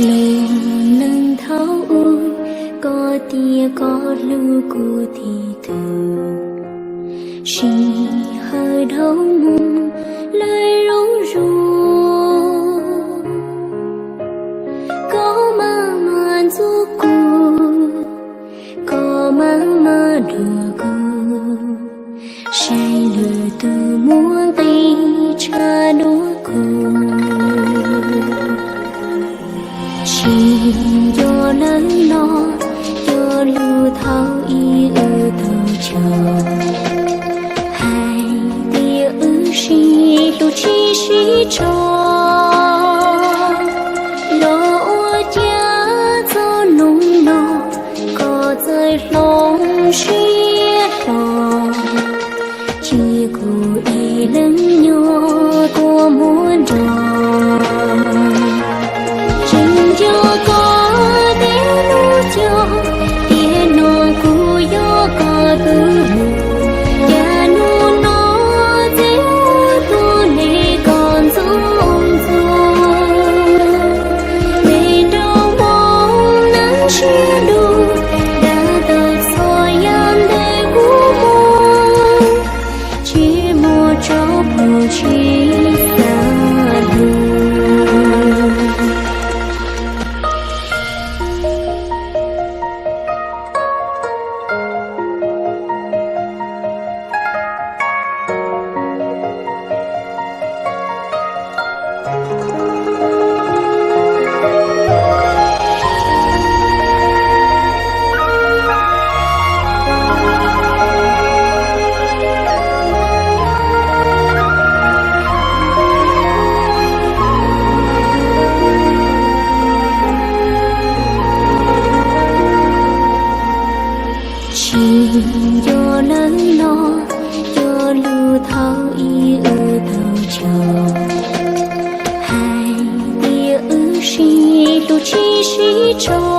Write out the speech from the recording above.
Lub neej thaum ub, koj tias koj hlub kuv tib tug, sij hawm dhau mus lawm zoo zoo. Koj maj mam ntxub kuv, koj maj mam nrog kuv saib lwm tus muaj nqis tshaj dua kuv. Tsis nco lawm los cov lus thaum ub wb tau cog, hais tias wb sib hlub tsis sib tso. Los ua cas txog hnub no koj txawm hloov siab hlo, cia kuv ib leeg nyob kua muag nrog. Tseem nco koj tej lus cog, tiam no kuv yog koj tus hlub. Cas hnub no txawm ua tuag li koj ntxub ntxub. Tej nraug Hmoob neeg siab dub, dag tau txhua yam ntawm kuv mus, tsis muaj tsaug phooj tsis xav hlub. Tsis nco lawm los cov lus thaum ub wb tau cog, hais tias wb sib hlub tsis sib tso.